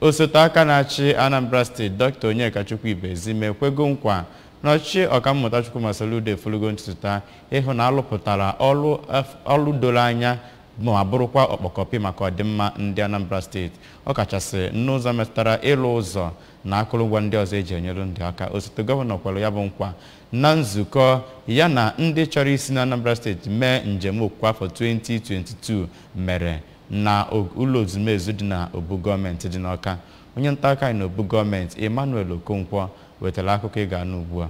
Osote aka na-achị Anambra Steeti, Dr. Onyekachukwu Ibezim, ekwego nkwa na ọchịchị Ọkammụta Chukwuma Soludo efulugo ntụtụta ịhụ na alụpụtara ọlụ doro anya ma bụrụkwa ọkpọkọpị maka ọdịmma ndị Anambra Steeti, ọkachasị n'ụzọ metụtara ịlụ ụzọ na akụrụngwa ndị ọzọ eji enyere ndị aka. Osote gọvanọ kwere ya bụ nkwa na nzukọ ya na ndị chọrọ isi na Anambra Steeti mee njem okwukwe afọ 2022 mere na ụlọ ezumezu dị na obu gọọmenti dị n'Ọka. Onye nta aka anyị na obu gọọmenti, Emmanuel Okonkwo, wetara akụkọ ị ga-anụ ugbu a.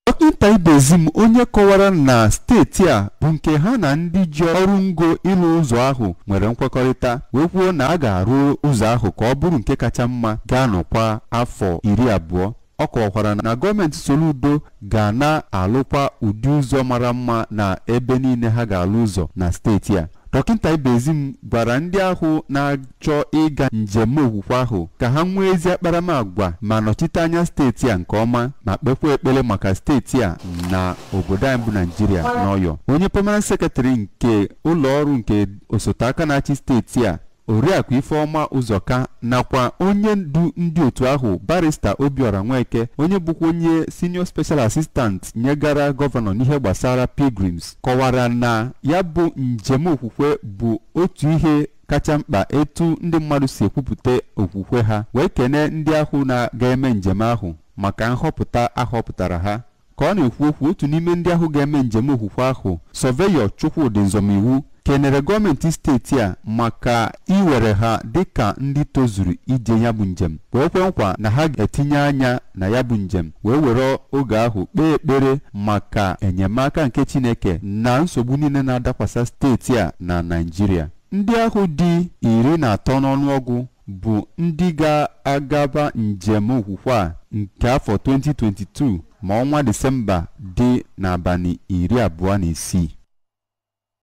Dọkịta Ibezim, onye kọwara na steeti a bụ nke ha na ndị ji ọrụ ngo ịlụ ụzọ ahụ nwere nkwekọrịta, wee kwuo na a ga-arụ ụzọ ahụ ka ọ bụrụ nke kacha mma ga-anọkwa afọ 20. Ọ kọwakwara na gọọmenti Soludo ga na-alụkwa ụdị ụzọ mara mma na ebe niile ha ga-alụ ụzọ na steeti a. Dọkịta Ibezim gwara ndị ahụ na-achọ ịga njem okwukwe ahụ ka ha nwee ezi akparamagwa ma nọchite anya steeti a nke ọma, ma kpekwa ekpere maka steeti a na obodo anyị bụ Naijiria n'Ọyọ. Onye permanent secretary nke ụlọ ọrụ nke osote aka na-achị steeti a, Oriakụ Ifeọma Ụzọka, nakwa onye ndu ndị otu ahụ, Barrister Obiora Nweke, onye bụkwa onye senior special assistant nyegara gọvanọ n'ihe gbasara pilgrims, kọwara na ya bụ njem okwukwe bụ otu ihe kacha mkpa etu ndị mmadụ si ekwupụta okwukwe ha, wee kene ndị ahụ na-ga-eme njem ahụ maka nhọpụta ahọpụtara ha. Ka ọ na-ekwu okwu, otu n'ime ndị ahụ ga-eme njem okwukwe ahụ, Sọveyọ Chukwudị Nzọmiwu, kenere gọọmenti steeti a maka iwere ha dịka ndị tozuru ije ya bụ njem, wee kwe nkwa na ha ga-etinye anya na ya bụ njem wee were oge ahụ kpee ekpere maka enyemaka nke Chineke na nsogbu niile na-adakwasa steeti a na Naịjirịa. Ndị ahụ dị 13 n'ọnụọgụ bụ ndị ga-agaba njem okwukwe a nke afọ 2022 ma ọnwa Disemba dị n'abalị 26.